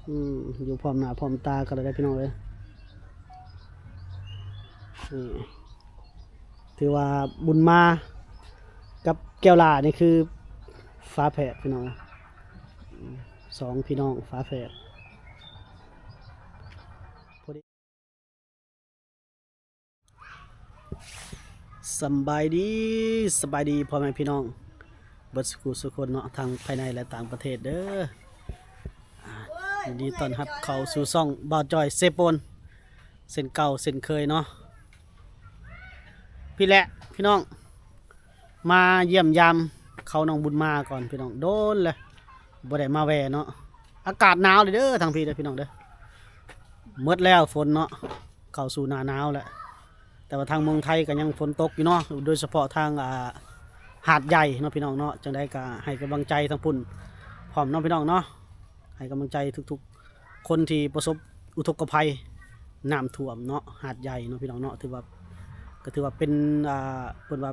ອືມ ຢູ່ພ້ອມໜ້າພ້ອມຕາກັນແລ້ວເດ້ພີ່ນ້ອງເອີຍ. ນີ້ ຖືວ່າບຸນມາກັບແກ້ວຫຼ້ານີ້ຄືຝາແຝດພີ່ນ້ອງເອີຍ. ອືມ ສອງພີ່ນ້ອງຝາແຝດ. ສຳບາຍດີ ສະບາຍດີພໍ່ແມ່ພີ່ນ້ອງເບິດສຸຂູສຸຄົນເນາະ ທັງພາຍໃນ ແລະ ຕ່າງປະເທດເດີ. ອ່າ ຍິນດີຕ້ອນຮັບເຂົ້າສູ່ຊ່ອງບ່າວຈ່ອຍເຊໂປນ ເຊັ່ນເກົ່າເຊັ່ນເຄີຍເນາະ. ພີ້ແຫຼະພີ່ນ້ອງ ມາຢ້ຽມຢາມເຂົານ້ອງບຸນມາກ່ອນພີ່ນ້ອງ ດົນແລ້ວບໍ່ໄດ້ມາແວ່ເນາະ. ອາກາດໜາວເດີທາງພີ້ເດີພີ່ນ້ອງເດີ ໝົດແລ້ວຝົນເນາະ ເຂົ້າສູ່ໜ້າໜາວແລ້ວ ແຕ່ວ່າທາງເມືອງໄທກໍຍັງຝົນຕົກຢູ່ເນາະ ໂດຍສະເພາະທາງ ອ່າ ຫາດໃຫຍ່ເນາະພີ່ນ້ອງເນາະ. ຈັ່ງໃດກໍໃຫ້ກຳລັງໃຈທາງພຸ້ນພ້ອມເນາະພີ່ນ້ອງເນາະ ໃຫ້ກຳລັງໃຈທຸກໆ ຄົນທີ່ປະສົບອຸທົກກະໄພນ້ຳຖ້ວມເນາະ ຫາດໃຫຍ່ເນາະພີ່ນ້ອງເນາະ. ຖືວ່າ ກໍຖືວ່າເປັນ ອ່າ ເພິ່ນວ່າ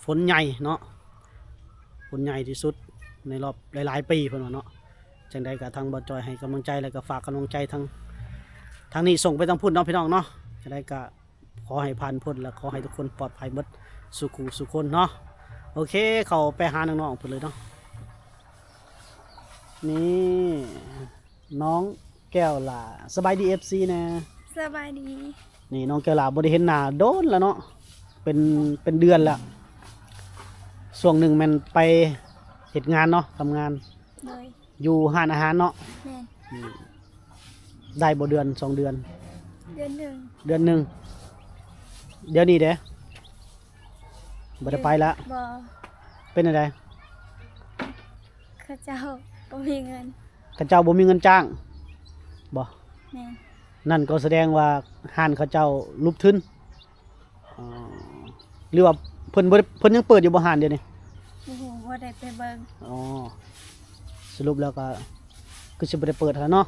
ຝົນໃຫຍ່ເນາະ ຝົນໃຫຍ່ທີ່ສຸດໃນລອບຫຼາຍໆປີເພິ່ນວ່າເນາະ. ຈັ່ງໃດກໍທາງບ່າວຈ່ອຍໃຫ້ກຳລັງໃຈ ແລ້ວກໍຝາກກຳລັງໃຈທາງ ທາງນີ້ສົ່ງໄປທາງພຸ້ນເນາະພີ່ນ້ອງເນາະ. ຈັ່ງໃດກໍຂໍໃຫ້ຜ່ານພົ້ນ ແລະ ຂໍໃຫ້ທຸກຄົນປອດໄພເບິດສຸຂູສຸຄົນເນາະ. ໂອເຄ ເຂົ້າໄປຫານ້ອງໆເພິ່ນເລີຍເນາະ. ນີ້ ນ້ອງແກ້ວຫຼ້າ ສະບາຍດີ ເອັຟຊີ ແດ່. ສະບາຍດີ. ນີ້ນ້ອງແກ້ວຫຼ້າບໍ່ໄດ້ເຫັນໜ້າດົນແລ້ວເນາະ ເປັນ ເປັນເດືອນແລ້ວ. ຊ່ວງໜຶ່ງແມ່ນໄປເຮັດງານເນາະ ທຳງານ. ໂດຍ. ຢູ່ຮ້ານອາຫານເນາະ. ແມ່ນ. ອືມ ໄດ້ບໍ່ເດືອນສອງເດືອນ? ເດືອນໜຶ່ງ. ເດືອນໜຶ່ງ. ດຽວນີ້ເດ? ບໍ່ໄດ້ໄປລະ? ບໍ່. ເປັນຈັ່ງໃດ? ເຂົາເຈົ້າບໍ່ມີເງິນ. ເຂົາເຈົ້າບໍ່ມີເງິນຈ້າງບໍ? ແມ່ນ. ນັ້ນກໍສະແດງວ່າຮ້ານເຂົາເຈົ້າຫຼຸບທຶນ. ອໍ ຫຼືວ່າເພິ່ນບໍ່ໄດ້ ເພິ່ນຍັງເປີດຢູ່ບໍ່ຮ້ານດຽວນີ້? ບໍ່ຮູ້ ບໍ່ໄດ້ໄປເບິ່ງ. ອໍ ສະຫຼຸບແລ້ວກໍຄືຊິບໍ່ໄດ້ເປີດຫັ້ນເນາະ.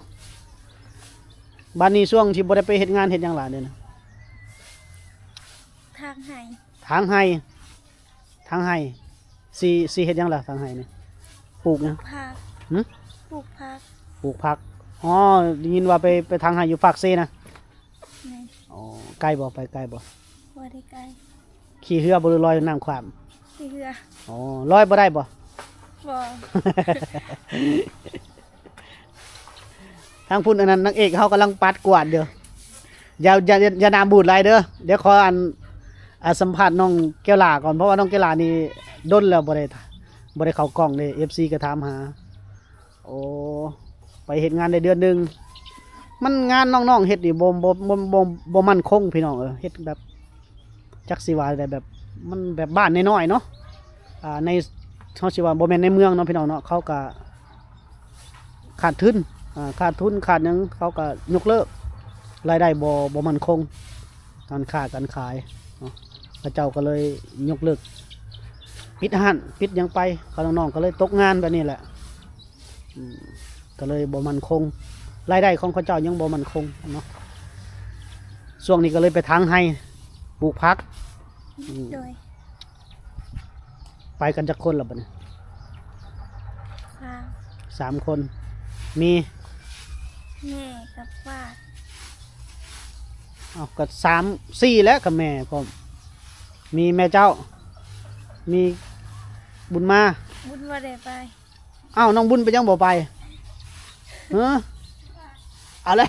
ບາດນີ້ຊ່ວງທີ່ບໍ່ໄດ້ໄປເຮັດງານເຮັດຫຍັງຫຼາຍດຽວນີ້? ຖາງໄຮ່. ຖາງໄຮ່. ທາງໄຮ່ ຊິ ຊິເຮັດຫຍັງລະ ທາງໄຮ່ນີ້? ປູກຫຍັງ? ຜັກ. ຫື? ປູກຜັກ. ປູກຜັກ. ອໍ ໄດ້ຍິນວ່າໄປ ໄປທາງໄຮ່ຢູ່ປາກເຊນະ? ແມ່ນ. ອໍ ໄກບໍ່? ໄປໄກບໍ່? ບໍ່ໄດ້ໄກ. ຂີ່ເຮືອບໍ່ ຫຼືລອຍນ້ຳຂ້າມ? ຂີ່ເຮືອ. ອໍ ລອຍບໍ່ໄດ້ບໍ່? ບໍ່. ທາງພຸ້ນ ອັນນັ້ນ ນາງເອກເຮົາກຳລັງປັດກວາດຢູ່. ຢ່າ ຢ່າ ຢ່າ ຢ່າໜ້າບູດຫຼາຍເດີ. ດຽວຂໍອັນ ອາ ສຳພາດນ້ອງແກ້ວຫຼ້າກ່ອນ ເພາະວ່ານ້ອງແກ້ວຫຼ້ານີ້ດົນແລ້ວບໍ່ໄດ້ ບໍ່ໄດ້ເຂົ້າກ້ອງເດ້ ເອັຟຊີກໍຖາມຫາ. ໂອ້ ໄປເຮັດງານໄດ້ເດືອນໜຶ່ງ ມັນງານນ້ອງໆເຮັດນີ້ບໍ່ ບໍ່ ບໍ່ ບໍ່ ບໍ່ໝັ້ນຄົງພີ່ນ້ອງເອີຍ ເຮັດແບບ ຈັກຊິວ່າແບບ ມັນແບບບ້ານນ້ອຍໆເນາະ ອ່າ ໃນ ເຮົາຊິວ່າບໍ່ແມ່ນໃນເມືອງເນາະພີ່ນ້ອງເນາະ ເຂົາກະຂາດທຶນ ອ່າ ຂາດທຶນຂາດຫຍັງ ເຂົາກະຍົກເລີກ ລາຍໄດ້ບໍ່ ບໍ່ໝັ້ນຄົງ ການຄ້າການຂາຍເນາະ ເຂົາເຈົ້າກໍເລີຍຍົກເລີກ ປິດຮ້ານປິດຫຍັງໄປ ເຂົານ້ອງໆກໍເລີຍຕົກງານແບບນີ້ແຫຼະ. ອືມ ກໍເລີຍບໍ່ໝັ້ນຄົງ ລາຍໄດ້ຂອງເຂົາເຈົ້າຍັງບໍ່ໝັ້ນຄົງເນາະ ຊ່ວງນີ້ກໍເລີຍໄປຖາງໄຮ່ ປູກຜັກ. ອືມ ໂດຍ. ໄປກັນຈັກຄົນລະບັດນີ້? ສາມ ສາມຄົນ ມີ ແມ່ກັບປ້າ. ເອົ້າ ກໍສາມ ສີ່ແຫຼະ ກັບແມ່ພ້ອມ ມີແມ່ເຈົ້າ ມີບຸນມາ. ບຸນບໍ່ໄດ້ໄປ. ອ້າວ ນ້ອງບຸນເປັນຫຍັງບໍ່ໄປ? ເອີ ເອົາແຫຼະ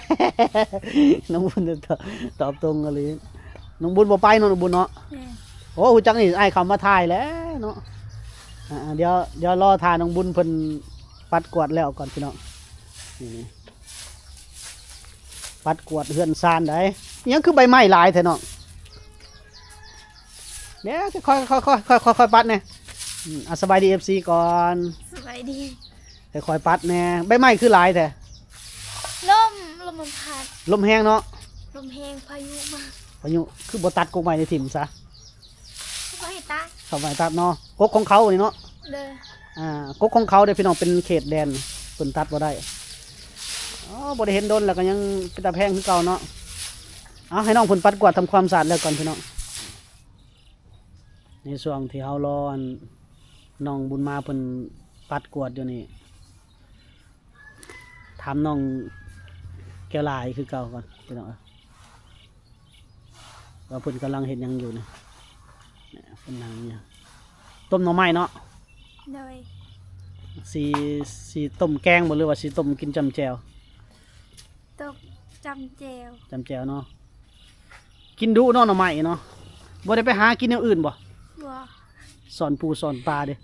ນ້ອງບຸນຕອບ ຕອບຕົງອີ່ຫຼີ ນ້ອງບຸນບໍ່ໄປເນາະ ນ້ອງບຸນເນາະ. ແມ່ນ. ໂອ້ ຮູ້ຈັກນີ້ອ້າຍເຂົ້າມາຖ່າຍແລ້ວເນາະ. ອ່າ ດຽວ ດຽວລໍຖ້ານ້ອງບຸນເພິ່ນປັດກວາດແລ້ວກ່ອນພີ່ນ້ອງ. ນີ້ ປັດກວາດເຮືອນຊານໃດ. ຫຍັງຄືໃບໄມ້ຫຼາຍແທ້ນ້ອງ? ເດ້ ຄ່ອຍໆ ຄ່ອຍໆ ຄ່ອຍໆ ຄ່ອຍໆ ປັດແດ່. ອືມ ອ່າ ສະບາຍດີ ເອັຟຊີ ກ່ອນ. ສະບາຍດີ. ຄ່ອຍໆ ປັດແດ່. ໃບໄມ້ຄືຫຼາຍແທ້? ລົມ ລົມມັນພັດ. ລົມແຮງເນາະ? ລົມແຮງ ພາຍຸມາ. ພາຍຸ ຄືບໍ່ຕັດກົກໄມ້ນີ້ຖິ້ມຊະ? ເຂົາບໍ່ໃຫ້ຕັດ. ເຂົາບໍ່ໃຫ້ຕັດເນາະ. ກົກຂອງເຂົານີ້ເນາະ? ໂດຍ. ອ່າ ກົກຂອງເຂົາເດ້ພີ່ນ້ອງ ເປັນເຂດແດນ ເພິ່ນຕັດບໍ່ໄດ້. ອໍ ບໍ່ໄດ້ເຫັນດົນແລ້ວ ກໍຍັງເປັນຕາແພງຄືເກົ່າເນາະ. ເອົາ ໃຫ້ນ້ອງເພິ່ນປັດກວາດທຳຄວາມສະອາດແລ້ວກ່ອນພີ່ນ້ອງ. ໃນຊ່ວງທີ່ເຮົາລໍອັນ ນ້ອງບຸນມາເພິ່ນປັດກວາດຢູ່ນີ້ ຖ າມນ້ອງແກ້ວຫຼ້າອີກຄືເກົ່າກ່ອນພີ່ນ້ອງເອີຍ ວ່າເພິ່ນກຳລັງເຮັດຫຍັງຢູ່ນີ້. ເພິ່ນນັ່ງຢູ່ ຕົ້ມໜໍ່ໄມ້ເນາະ. ໂດຍ ຊິ ຊິຕົ້ມແກງບໍ່ ຫຼືວ່າຊິຕົ້ມກິນຈ້ຳແຈ່ວ? ຕົ້ມຈ້ຳແຈ່ວ. ຈ້ຳແຈ່ວເນາະ. ກິນດຸເນາະໜໍ່ໄມ້ເນາະ. ບໍ່ໄດ້ໄປຫາກິນແນວອື່ນບໍ່? ບໍ່. ສອນປູສອນປາເດ້.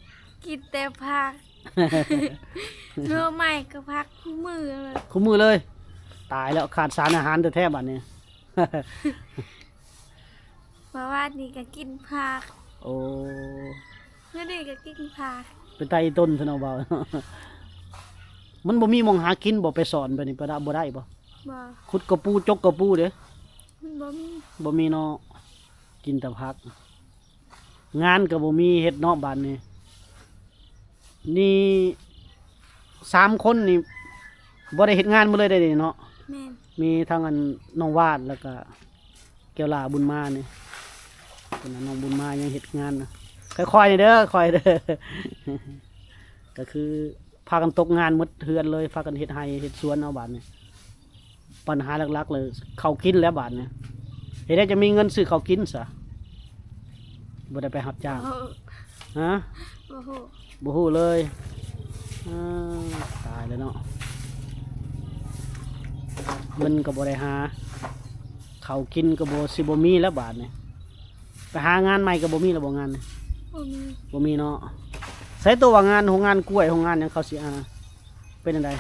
ກິນແຕ່ຜັກ. ໜໍ່ໄມ້ກັບຜັກຄູ່ມື້ເລີຍ. ຄູ່ມື້ເລີຍ. ຕາຍແລ້ວ ຂາດສານອາຫານແທ້ໆບາດນີ້. ເມື່ອວານນີ້ກໍກິນຜັກ. ໂອ້ ມື້ນີ້ກໍກິນຜັກ. ເປັນຕາອີຕົນຊະເນາະ ເວົ້າ. ມັນບໍ່ມີໝ່ອງຫາກິນບໍ່? ໄປສອນໄປນີ້ ໄປ ບໍ່ໄດ້ບໍ່? ບໍ່. ຂຸດກະປູ ຈົກກະປູເດ້. ມັນບໍ່ມີ. ບໍ່ມີເນາະ. ກິນແຕ່ຜັກ. ງານກໍບໍ່ມີເຮັດເນາະບາດນີ້. ນີ້ສາມຄົນນີ້ບໍ່ໄດ້ເຮັດງານໝົດເລີຍເດ້ເນາະ. ແມ່ນ. ມີທັງອັນນ້ອງວາດ ແລ້ວກະແກ້ວຫຼ້າ ບຸນມານີ້. ເພິ່ນ ນ້ອງບຸນມາຍັງເຮັດງານນະ. ຄ່ອຍໆເດີ ຄ່ອຍເດີ. ກໍຄືພາກັນຕົກງານໝົດເຮືອນເລີຍ ພາກັນເຮັດໄຮ່ເຮັດສວນເອົາບາດນີ້. ບັນຫາຫຼັກໆເລີຍ ເຂົ້າກິນແລ້ວບາດນີ້. ເຮັດໄດ້ຈະມີເງິນຊື້ເຂົ້າກິນຊະ. ບໍ່ໄດ້ໄປຮັບຈ້າງ. ໂອ້ ຮະ? ບໍ່ຮູ້. ບໍ່ຮູ້ເລີຍ. ອາ ຕາຍແລ້ວເນາະ. ເງິນກໍບໍ່ໄດ້ຫາ ເຂົ້າກິນກໍບໍ່ ຊິບໍ່ມີແລ້ວບາດນີ້. ໄປຫາງານໃໝ່ກໍບໍ່ມີແລ້ວບໍ່ ງານນີ້? ບໍ່ມີ. ບໍ່ມີເນາະ. ໃສໂຕວ່າງານໂຮງງານກ້ວຍ ໂຮງງານຫຍັງ ເຂົາຊິ ອັນ ເປັນຈັ່ງໃດ?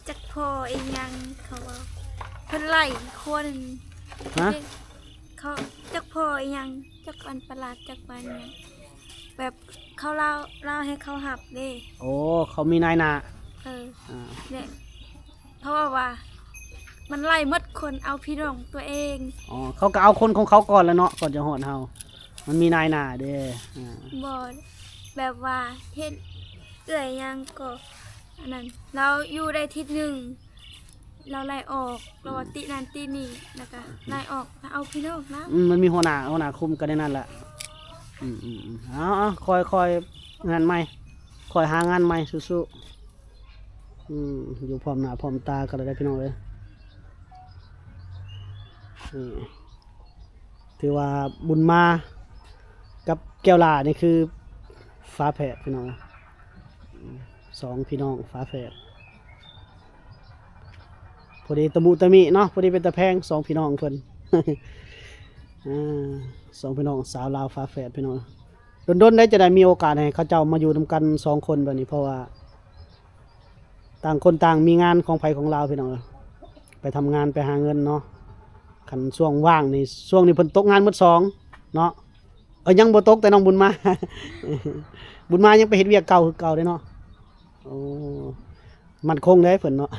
ຈັກພໍອີ່ຫຍັງ ເຂົາວ່າເພິ່ນໄລ່ຄົນ. ຮະ? ເຂົາ ຈັກພໍອີ່ຫຍັງ ຈັກອັນປະຫຼາດ ຈັກວ່າຫຍັງ ແບບເຂົາລາວ ລາວໃຫ້ເຂົາຮັບເດ້. ໂອ້ ເຂົາມີນາຍໜ້າ. ເອີ ອາ ແລະ ເຂົາເວົ້າວ່າມັນໄລ່ໝົດຄົນ ເອົາພີ່ນ້ອງຕົວເອງ. ອໍ ເຂົາກໍເອົາຄົນຂອງເຂົາກ່ອນແຫຼະເນາະ ກ່ອນຈະຮອດເຮົາ. ມັນມີນາຍໜ້າເດ້. ອາ ບໍ່ ແບບວ່າເຮັດເອື້ອຍຫຍັງກໍອັນນັ້ນ ລາວຢູ່ໄດ້ທິດໜຶ່ງ ລາວໄລ່ອອກ ລາວວ່າຕິນັ້ນຕິນີ້ ແລ້ວກະໄລ່ອອກ ລາວເອົາພີ່ນ້ອງນຳ. ອືມ ມັນມີຫົວໜ້າ ຫົວໜ້າຄຸມກັນໃນນັ້ນແຫຼະ. ອືມໆໆ ເອົາໆ ຄ່ອຍໆ ງານໃໝ່ ຄ່ອຍຫາງານໃໝ່ ສູ້ໆ. ອືມ ຢູ່ພ້ອມໜ້າພ້ອມຕາກັນແລ້ວເດ້ພີ່ນ້ອງເອີຍ. ອືມ ຖືວ່າບຸນມາກັບແກ້ວຫຼ້ານີ້ຄືຝາແຝດພີ່ນ້ອງ. ອືມ ສອງພີ່ນ້ອງຝາແຝດ ພໍດີຕະມຸຕະມິເນາະ ພໍດີເປັນຕາແພງ ສອງພີ່ນ້ອງເພິ່ນ. ອາ ສອງພີ່ນ້ອງສາວລາວຝາແຝດພີ່ນ້ອງ. ດົນໆໄດ້ຈະໄດ້ມີໂອກາດໃຫ້ເຂົາເຈົ້າມາຢູ່ນຳກັນສອງຄົນແບບນີ້ ເພາະວ່າຕ່າງຄົນຕ່າງມີງານຂອງໃຜຂອງລາວພີ່ນ້ອງເອີຍ ໄປທຳງານໄປຫາເງິນເນາະ. ຄັນຊ່ວງວ່າງນີ້ ຊ່ວງນີ້ເພິ່ນຕົກງານໝົດສອງເນາະ. ເອີ ຍັງບໍ່ຕົກ ແຕ່ນ້ອງບຸນມາ ບຸນມາຍັງໄປເຮັດວຽກເກົ່າຄືເກົ່າເດ້ເນາະ. ໂອ້ ໝັ້ນຄົງເດ້ເພິ່ນເນາະ.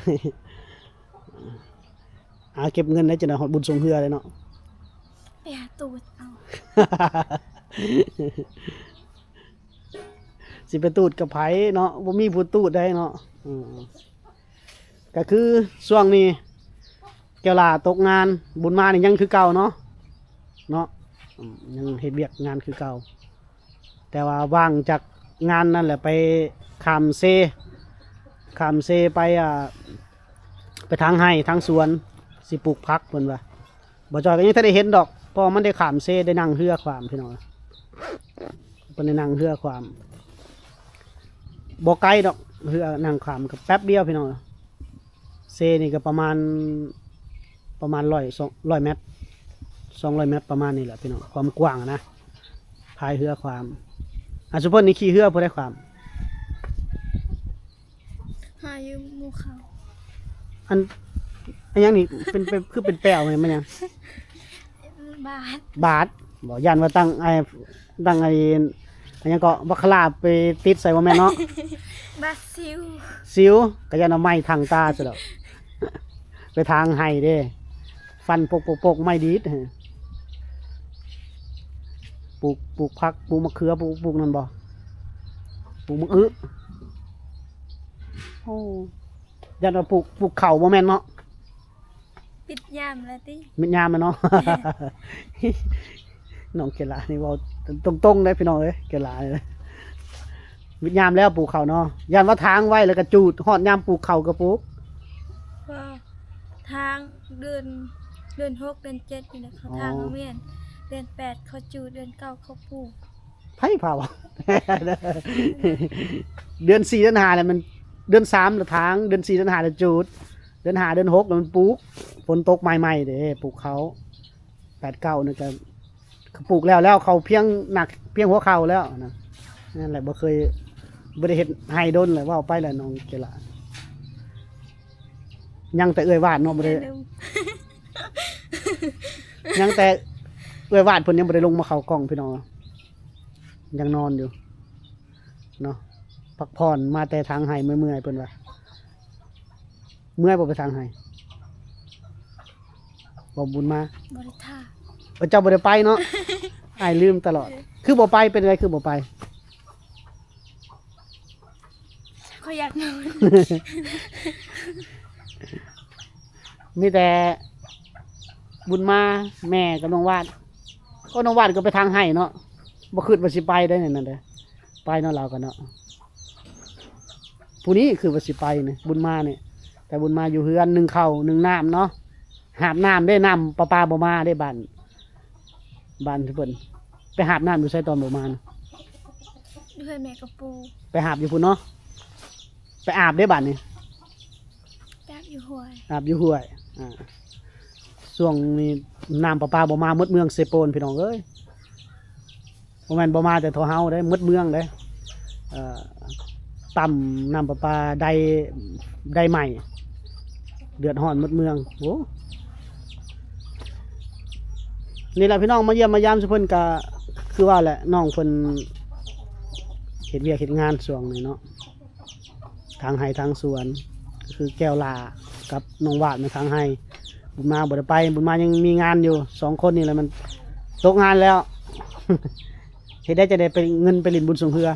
ຫາເກັບເງິນໄດ້ ຈະໄດ້ຮອດບຸນຊ່ວງເຮືອເດ້ເນາະ. ໄປຫາຕູດເອົາ ຊິໄປຕູດກັບໃຜເນາະ ບໍ່ມີຜູ້ຕູດໄດ້ເນາະ. ອືມ ກໍຄືຊ່ວງນີ້ແກ້ວຫຼ້າຕົກງານ ບຸນມານີ້ຍັງຄືເກົ່າເນາະ ເນາະ. ອືມ ຍັງເຮັດວຽກງານຄືເກົ່າ. ແຕ່ວ່າວ່າງຈາກງານນັ້ນແຫຼະ ໄປຂ້າມເຊ ຂ້າມເຊໄປ ອ່າ ໄປທາງໄຮ່ທາງສວນ ຊິປູກຜັກເພິ່ນວ່າ. ບ່າວຈ້ອຍກໍຍັງທັນໄດ້ເຫັນດອກ ເພາະວ່າມັນໄດ້ຂ້າມເຊ ໄດ້ນັ່ງເຮືອຂ້າມພີ່ນ້ອງ. ເພິ່ນໄດ້ນັ່ງເຮືອຂ້າມ ບໍ່ໄກດອກ ເຮືອນັ່ງຂ້າມກໍແປັບດຽວພີ່ນ້ອງ. ເຊນີ້ກໍປະມານ ປະມານຮ້ອຍ ສອງຮ້ອຍແມັດ ສອງຮ້ອຍແມັດ ປະມານນີ້ແຫຼະພີ່ນ້ອງ ຄວາມກວ້າງນະ ພາຍເຮືອຂ້າມ. ອາ ຊຸເພິ່ນນີ້ຂີ່ເຮືອຜູ້ໃດຂ້າມ? ຫາຢືມໝູ່ເຂົາ. ອັນ ອັນຫຍັງນີ້ ເປັນ ເປັນ ຄືເປັນແປ້ວແມ່ນຫຍັງ? ບາດ ບາດບໍ? ຢ້ານວ່າຕັ້ງ ໄອ້ ຕັ້ງໄອ້ ອັນຫຍັງເກາະ ບັກຄະລາໄປຕິດໃສ່ ບໍ່ແມ່ນເນາະ? ບາດຊິວ ຊິວ ກະຢ້ານເອົາໄມ້ຖັງຕາຊະດອກ. ໄປທາງໄຮ່ເດ້ ຟັນປົກໆໆ ໄມ້ດີດ. ປູກ ປູກຜັກ ປູກມະເຂືອ ປູກ ປູກນັ້ນບໍ? ປູກໝາກອຶ. ໂອ້ ຢ້ານວ່າປູກ ປູກເຂົ້າບໍ່ແມ່ນເນາະ? ປິດຍາມແລ້ວຕິ? ປິດຍາມແລ້ວເນາະ. ນ້ອງເກລານີ້ເວົ້າຕົງໆເດ້ພີ່ນ້ອງເອີຍ ເກລານີ້ ປິດຍາມແລ້ວປູກເຂົ້າເນາະ. ຢ້ານວ່າທາງໄວ້ແລ້ວກໍຈູດ ຮອດຍາມປູກເຂົ້າກໍປູກ. ທາງເດືອນ ເດືອນຫົກ ເດືອນເຈັດນີ້ແຫຼະ ເຂົາ ອໍ ທາງໂຮງຮຽນ, ເດືອນແປດເຂົາຈູດ, ເດືອນເກົ້າເຂົາປູກ. ໃຜພາເວົ້າ? ເດືອນສີ່ ເດືອນຫ້າແລ້ວມັນ ເດືອນສາມລະຖາງ, ເດືອນສີ່ ເດືອນຫ້າລະຈູດ, ເດືອນຫ້າ ເດືອນຫົກລະມັນປູກ. ຝົນຕົກໃໝ່ໆເດ້ ປູກເຂົ້າ. ແປດເກົ້ານີ້ກະ ກະປູກແລ້ວ ແລ້ວເຂົາພຽງໜັກ ພຽງຫົວເຂົ່າແລ້ວນະ. ນັ້ນແຫຼະ ບໍ່ເຄີຍ ບໍ່ໄດ້ເຮັດໄຮ່ດົນແລ້ວ ເວົ້າໄປແລ້ວນ້ອງເຈລາ. ຍັງແຕ່ເອື້ອຍວາດເນາະ ບໍ່ໄດ້ ຍັງແຕ່ເອື້ອຍວາດເພິ່ນຍັງບໍ່ໄດ້ລົງມາເຂົ້າກ້ອງພີ່ນ້ອງ, ຍັງນອນຢູ່ເນາະ ພັກຜ່ອນມາແຕ່ທາງໄຮ່ ເມື່ອຍໆ ເພິ່ນວ່າ. ເມື່ອຍບໍ່ໄປທາງໄຮ່? ບໍ່ບຸນມາ ບໍ່ໄດ້ຖ້າ. ເອີ ເຈົ້າບໍ່ໄດ້ໄປເນາະ. ອ້າຍລືມຕະຫຼອດ. ເອີ ຄືບໍ່ໄປ? ເປັນໃດຄືບໍ່ໄປ? ຂ້ອຍຢາກນອນ. ມີແຕ່ບຸນມາ ແມ່ກັບນ້ອງວາດ. ໂອ້ ນ້ອງວາດກໍໄປທາງໄຮ່ເນາະ, ບໍ່ຄິດວ່າຊິໄປໄດ້ນັ້ນເດ້. ໄປເນາະ ລາວກໍເນາະ. ຜູ້ນີ້ຄືວ່າຊິໄປນີ້ ບຸນມານີ້, ແຕ່ບຸນມາຢູ່ເຮືອນ ໜຶ້ງເຂົ້າໜຶ້ງນ້ຳເນາະ, ຫາບນ້ຳເດ້. ນ້ຳປະປາບໍ່ມາເດ້ ບ້ານ ບ້ານເພິ່ນ. ໄປຫາບນ້ຳຢູ່ໃສຕອນບໍ່ມານະ? ຢູ່ເຮືອນແມ່ກັບປູ່. ໄປຫາບຢູ່ພຸ້ນເນາະ. ໄປອາບເດ້ບາດນີ້. ໄປອາບຢູ່ຫ້ວຍ. ອາບຢູ່ຫ້ວຍ. ອ່າ ຊ່ວງນີ້ນ້ຳປະປາບໍ່ມາ ໝົດເມືອງເຊໂປນ ພີ່ນ້ອງເອີຍ. ບໍ່ແມ່ນບໍ່ມາແຕ່ເທົ່າເຮົາເດ້ ໝົດເມືອງເດ້. ເອີ ຕ່ຳນ້ຳປະປາໄດ້ ໄດ້ໃໝ່ ເດືອດຮ້ອນໝົດເມືອງ. ໂອ້ ນີ້ລະພີ່ນ້ອງ ມາຢ້ຽມມາຢາມສູ່ເພິ່ນ ກະຄືວ່າແຫຼະ ນ້ອງເພິ່ນເຮັດວຽກເຮັດງານຊ່ວງນີ້ເນາະ. ທາງໄຮ່ທາງສວນ ຄືແກ້ວຫຼ້າກັບນ້ອງວາດມາທາງໄຮ່. ບຸນມາບໍ່ໄດ້ໄປ, ບຸນມາຍັງມີງານຢູ່. ສອງຄົນນີ້ແຫຼະມັນຕົກງານແລ້ວ. ເຮັດໄດ້ຈັ່ງໃດໄປ ເງິນໄປຫຼິ້ນບຸນຊ່ວງເຮືອ?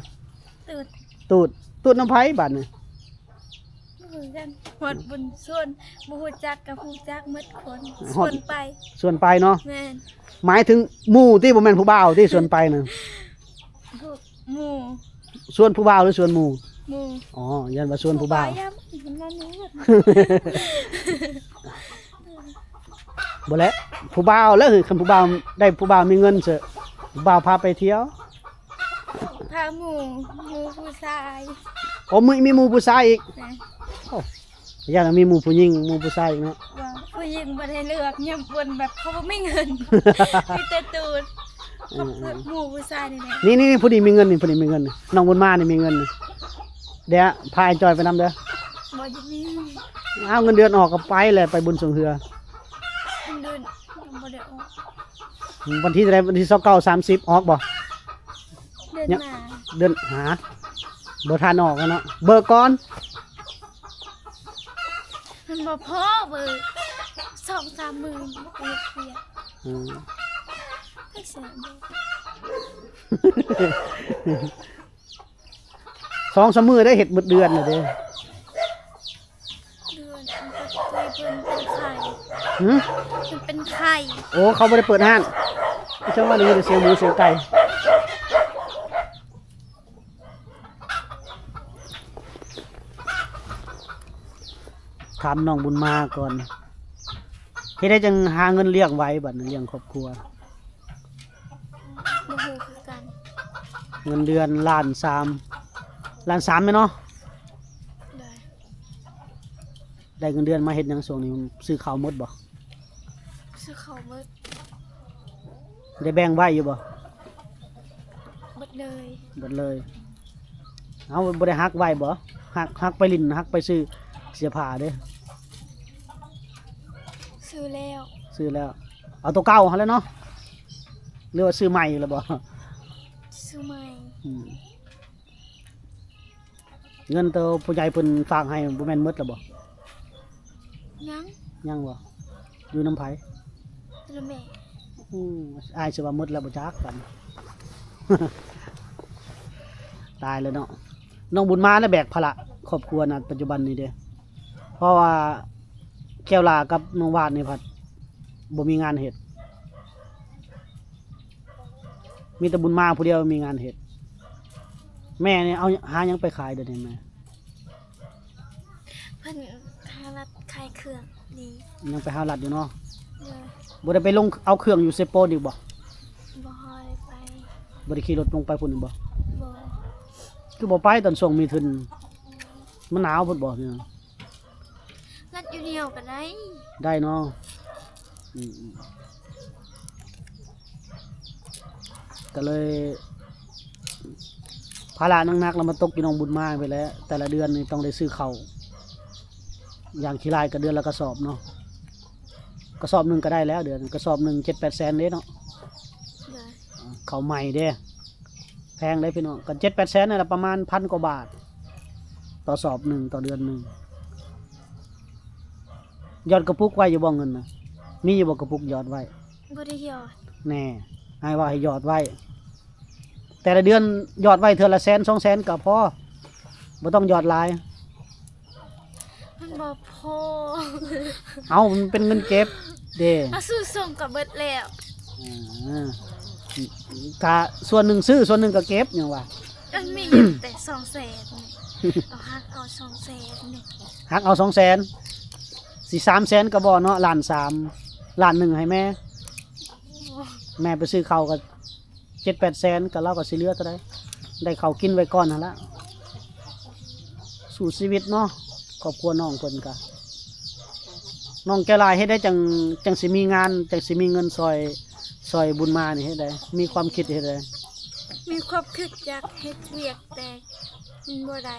ຕູດ ຕູດ ຕູດນຳໃຜບາດນີ້? ບໍ່ຮູ້ກັນ. ຮອດບຸນຊວນ ບໍ່ຮູ້ຈັກກໍຮູ້ຈັກໝົດຄົນ. ຮອດ ຊວນໄປ ຊວນໄປເນາະ. ແມ່ນ. ໝາຍເຖິງໝູ່ຕິ ບໍ່ແມ່ນຜູ້ບ່າວຕິ ຊວນໄປນະ? ໝູ່. ຊວນຜູ້ບ່າວຫຼືຊວນໝູ່? ໝູ່. ອໍ ຢ້ານວ່າຊວນຜູ້ບ່າວ. ຜູ້ບ່າວຢ້ານມັນນອນຢູ່. ບໍ່ແຫຼະ ຜູ້ບ່າວແຫຼະ. ຄັນຜູ້ບ່າວໄດ້ ຜູ້ບ່າວມີເງິນເສີ ຜູ້ບ່າວພາໄປທ່ຽວ ພາໝູ່ ໝູ່ຜູ້ຊາຍ. ໂອ້ ມີ ມີໝູ່ຜູ້ຊາຍອີກ. ແມ່ນ. ໂອ້ ຢ້ານມີໝູ່ຜູ້ຍິງ ໝູ່ຜູ້ຊາຍອີກເນາະ. ວ່າຜູ້ຍິງບໍ່ໄດ້ເລືອກ ຍາມຄົນແບບເຂົາບໍ່ມີເງິນ ມີແຕ່ຕູດ. ເອີ ເຂົາເລືອກໝູ່ຜູ້ຊາຍນີ້ແຫຼະ. ນີ້ໆ ຜູ້ນີ້ມີເງິນນີ້ ຜູ້ນີ້ມີເງິນນີ້ ນ້ອງບຸນມານີ້ມີເງິນນີ້. ດຽວພາອ້າຍຈ່ອຍໄປນຳເດີ. ບໍ່ຢາກມີ. ອ້າວ ເງິນເດືອນອອກກໍໄປແຫຼະ ໄປບຸນຊ່ວງເຮືອ. ເງິນເດືອນບໍ່ໄດ້ອອກ. ວັນທີເທົ່າໃດ? ວັນທີຊາວເກົ້າ ສາມສິບ ອອກບໍ່? ເດືອນ ຍະ ໜ້າ ເດືອນ ຫາ ບໍ່ທັນອອກແລ້ວເນາະ ເບີກກ່ອນ. ມັນບໍ່ພໍເບີ ສອງສາມໝື່ນ ບໍ່ໄປເຮັດວຽກ. ອືມ ໄປເສຍເບີ ສອງສາມມື້ໄດ້ເຮັດໝົດເດືອນນະເດ້. ເດືອນ ເພິ່ນເປັນໄຂ້. ຫື? ເພິ່ນເປັນໄຂ້. ໂອ້ ເຂົາບໍ່ໄດ້ເປີດຮ້ານ. ເຈົ້າວ່າໄດ້ຍິນແຕ່ສຽງໝູສຽງໄກ່. ຖາມນ້ອງບຸນມາກ່ອນ ເຮັດໃດຈັ່ງຫາເງິນລ້ຽງໄຫວ ບັດນີ້ລ້ຽງຄອບຄົວ? ບໍ່ຮູ້ຄືກັນ. ເງິນເດືອນລ້ານສາມ ລ້ານສາມແມ່ນເນາະ? ໂດຍ. ໄດ້ເງິນເດືອນມາເຮັດຫຍັງຊ່ວງນີ້? ຊື້ເຂົ້າໝົດບໍ່? ຊື້ເຂົ້າໝົດ. ໄດ້ແບ່ງໄວ້ຢູ່ບໍ່? ໝົດເລີຍ. ໝົດເລີຍ. ເຮົາບໍ່ໄດ້ຫັກໄວ້ບໍ່? ຫັກ ຫັກໄປຫຼິ້ນ ຫັກໄປຊື້ເສື້ອຜ້າເດ້. ຊື້ແລ້ວ. ຊື້ແລ້ວ. ເອົາໂຕເກົ່າຫັ້ນແຫຼະເນາະ ຫຼືວ່າຊື້ໃໝ່ແລ້ວບໍ່? ຊື້ໃໝ່. ອືມ. ເງິນໂຕຜູ້ໃຫຍ່ເພິ່ນຝາກໃຫ້ບໍ່ແມ່ນໝົດແລ້ວບໍ່? ຍັງ. ຍັງບໍ່? ຢູ່ນຳໃຜ? ຢູ່ນຳແມ່. ອືມ ອ້າຍຊິວ່າໝົດແລ້ວບໍ່ຈັກ ປານ ຕາຍແລ້ວເນາະ. ນ້ອງບຸນມານະແບກພາລະຄອບຄົວນະ ປັດຈຸບັນນີ້ເດ້ ເພາະວ່າແກ້ວຫຼ້າກັບນ້ອງວາດນີ້ພັດບໍ່ມີງານເຮັດ. ມີແຕ່ບຸນມາຜູ້ດຽວມີງານເຮັດ. ແມ່ນີ້ເອົາ ຫາຫຍັງໄປຂາຍດຽວນີ້ແມ່? ເພິ ຫາລັດຂາຍເຄື່ອງນີ້ ຍັງໄປຫາລັດຢູ່ເນາະ. ໂດຍ. ບໍ່ໄດ້ໄປລົງເອົາເຄື່ອງຢູ່ເຊໂປນອີກບໍ່? ບໍ່ຄ່ອຍໄປ. ບໍ່ໄດ້ຂີ່ລົດລົງໄປພຸ້ນອີກບໍ່? ບໍ່. ຄືບໍ່ໄປຕອນຊ່ວງມີທຶນ? ມັນໜາວໂພດບໍ່? ລັດຢູ່ດຽວກໍໄດ້. ໄດ້ເນາະ. ອືມໆ ກໍເລີຍ ພາລະໜັກໆ ລະມາຕົກຢູ່ນ້ອງບຸນມາໄປແຫຼະ. ແຕ່ລະເດືອນນີ້ຕ້ອງໄດ້ຊື້ເຂົ້າ ຢ່າງຂີ້ລ້າຍກໍເດືອນລະກະສອບເນາະ. ກະສອບໜຶ່ງກໍໄດ້ແລ້ວ ເດືອນກະສອບໜຶ່ງ ເຈັດແປດແສນເດ້ເນາະ. ໂດຍ. ເຂົ້າໃໝ່ເດ້ ແພງເດ້ພີ່ນ້ອງ. ກໍເຈັດແປດແສນນັ້ນລະ ປະມານພັນກວ່າບາດ ຕໍ່ສອບໜຶ່ງ ຕໍ່ເດືອນໜຶ່ງ. ຢອດກະປຸກໄວ້ຢູ່ບໍ່ເງິນນະ? ມີຢູ່ບໍ່ກະປຸກຢອດໄວ້? ບໍ່ໄດ້ຢອດ. ແນ່ ອ້າຍວ່າໃຫ້ຢອດໄວ້ ແຕ່ລະເດືອນຢອດໄວ້ເທື່ອລະແສນສອງແສນກໍພໍ ບໍ່ຕ້ອງຢອດຫຼາຍ. ມັນບໍ່ພໍ. ເອົ້າ ມັນເປັນເງິນເກັບເດ້. ເອົາຊື້ສົ່ງກໍເບິດແລ້ວ. ເອີ ກະສ່ວນໜຶ່ງຊື້ ສ່ວນໜຶ່ງກໍເກັບ ຫຍັງວ່າ ມັນມີຢູ່ແຕ່ສອງແສນນີ້ ເອົາ ຫັກເອົາສອງແສນນີ້ ຫັກເອົາສອງແສນ ຊິສາມແສນກໍບໍ່ເນາະ ລ້ານສາມ ລ້ານໜຶ່ງໃຫ້ແມ່. ແມ່ໄປຊື້ເຂົ້າກໍເຈັດແປດແສນ ກໍລາວກໍຊິເຫຼືອເທົ່າໃດ ໄດ້ເຂົ້າກິນໄວ້ກ່ອນຫັ້ນລະ. ສູ້ຊີວິດເນາະ ຄອບຄົວນ້ອງເພິ່ນກະ ນ້ອງໃຈຫຼາຍ ເຮັດໃດຈັ່ງ ຈັ່ງຊິມີງານ ຈັ່ງຊິມີເງິນຊ່ອຍ ຊ່ອຍບຸນມານີ້ ເຮັດໃດ ມີຄວາມຄິດເຮັດໃດ? ມີຄວາມຄິດຢາກເຮັດວຽກ ແຕ່ມັນບໍ່ໄດ້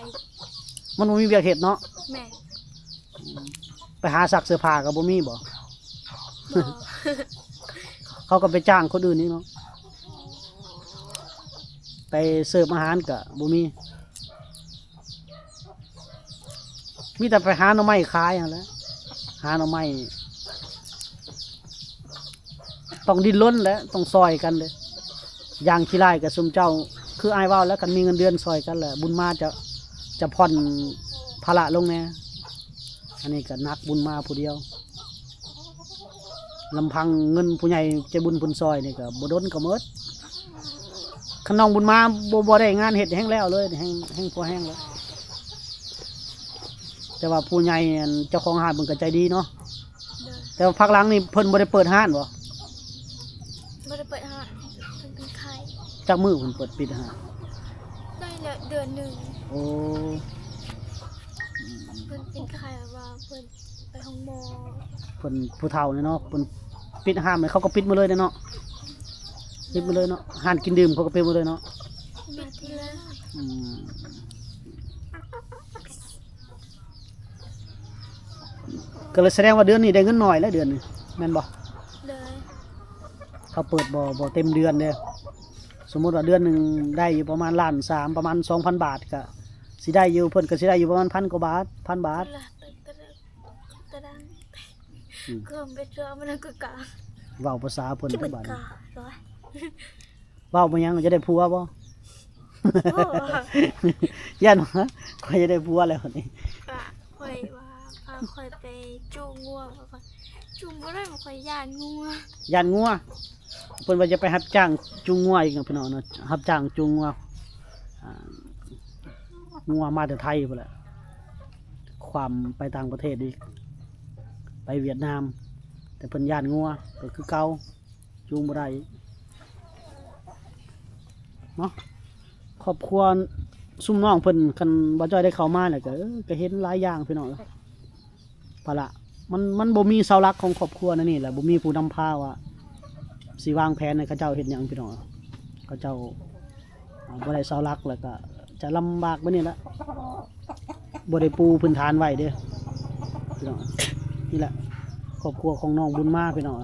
ມັນບໍ່ມີວຽກເຮັດເນາະ. ແມ່ນ. ໄປຫາຊັກເສື້ອຜ້າກໍບໍ່ມີບໍ່? ບໍ່. ເຂົາກໍໄປຈ້າງຄົນອື່ນອີກເນາະ ໄປເສີບອາຫານກໍບໍ່ມີ. ມີແຕ່ໄປຫາໜໍ່ໄມ້ຂາຍຫັ້ນແຫຼະ ຫາໜໍ່ໄມ້ ຕ້ອງດີ້ນລົນແຫຼະ ຕ້ອງຊ່ອຍກັນເດ້. ຢ່າງຂີ້ລ້າຍກໍຊຸມເຈົ້າ ຄືອ້າຍເວົ້າແຫຼະ ຄັນມີເງິນເດືອນຊ່ອຍກັນແຫຼະ ບຸນມາຈະ ຈະຜ່ອນພາລະລົງແດ່. ອັນນີ້ກໍໜັກບຸນມາຜູ້ດຽວ. ລຳພັງເງິນຜູ້ໃຫຍ່ໃຈບຸນເພິ່ນຊ່ອຍນີ້ກໍບໍ່ດົນກໍໝົດ. ຄັນນ້ອງບຸນມາບໍ່ ບໍ່ໄດ້ງານເຮັດແຮ່ງແລ້ວເລີຍ ແຮ່ງ ແຮ່ງພໍແຮງແລ້ວ. ແຕ່ວ່າຜູ້ໃຫຍ່ ອັນ ເຈົ້າຂອງຮ້ານເພິ່ນກໍໃຈດີເນາະ. ໂດຍ. ແຕ່ວ່າພັກຫຼັງນີ້ເພິ່ນບໍ່ໄດ້ເປີດຮ້ານບໍ່? ບໍ່ໄດ້ເປີດຮ້ານ ເພິ່ນເປັນໄຂ້. ຈັກມື້ເພິ່ນເປີດປິດຮ້ານ? ໄດ້ແລ້ວເດືອນໜຶ່ງ. ໂອ້ ເພິ່ນເປັນໄຂ້ ວ່າເພິ່ນ ໄປໂຮງໝໍ. ເພິ່ນຜູ້ເຖົ້ານີ້ເນາະ ເພິ່ນປິດຮ້ານ ເຂົາກໍປິດໝົດເລີຍເດ້ເນາະ. ປິດໝົດເລີຍເນາະ ຮ້ານກິນດື່ມເຂົາກໍປິດໝົດເລີຍເນາະ. ປິດແລ້ວ. ອືມ ກໍເລີຍສະແດງວ່າເດືອນນີ້ໄດ້ເງິນໜ້ອຍແລ້ວ ເດືອນນີ້ແມ່ນບໍ່? ໂດຍ. ເຂົາເປີດບໍ່ ບໍ່ເຕັມເດືອນເດ້. ສົມມຸດວ່າເດືອນໜຶ່ງໄດ້ຢູ່ປະມານລ້ານສາມ ປະມານສອງພັນບາດ ກໍຊິໄດ້ຢູ່ ເພິ່ນກໍຊິໄດ້ຢູ່ປະມານພັນກວ່າບາດ ພັນບາດ. ຕະດັງ ອືມ ເກີມໄປຕົວະມັນກໍກະ ເວົ້າພາສາເພິ່ນ ທີ່ມັນ ບາດນີ້ ກະ ເວົ້າມາຫຍັງ ຈະໄດ້ຜົວບໍ່? ໂອ້ ຢ້ານວ່າຂ້ອຍຈະໄດ້ຜົວແລ້ວນີ້ ກະຂ້ອຍວ່າພາຂ້ອຍໄປຈູງງົວ ຂ້ອຍຈູງບໍ່ໄດ້ ຂ້ອຍຢ້ານງົວ ຢ້ານງົວ. ເພິ່ນວ່າຈະໄປຮັບຈ້າງຈູງງົວອີກເນາະ ພີ່ນ້ອງເນາະ ຮັບຈ້າງຈູງງົວ ອ່າ ງົວມາແຕ່ໄທພຸ້ນແຫຼະ ຄວາມໄປຕ່າງປະເທດອີກ ໄປຫວຽດນາມ ແຕ່ເພິ່ນຢ້ານງົວກໍຄືເກົ່າ ຈູງບໍ່ໄດ້ເນາະ. ຄອບຄົວຊຸມນ້ອງເພິ່ນ ຄັນບ່າວຈ້ອຍໄດ້ເຂົ້າມາແລ້ວກໍ ເອີ ກໍເຫັນຫຼາຍຢ່າງ ພີ່ນ້ອງເອີຍ. ພາລະ ມັນ ມັນບໍ່ມີເສົາຫຼັກຂອງຄອບຄົວໃນນີ້ແຫຼະ ບໍ່ມີຜູ້ນຳພາວ່າຊິວາງແຜນໃຫ້ເຂົາເຈົ້າເຮັດຫຍັງ ພີ່ນ້ອງ. ເຂົາເຈົ້າ ອ່າ ບໍ່ໄດ້ເສົາຫຼັກ ແລ້ວກໍຈະລຳບາກແບບນີ້ແຫຼະ ບໍ່ໄດ້ປູພື້ນຖານໄວ້ເດ້ ພີ່ນ້ອງ. ນີ້ແຫຼະ ຄອບຄົວຂອງນ້ອງບຸນມາ ພີ່ນ້ອງ.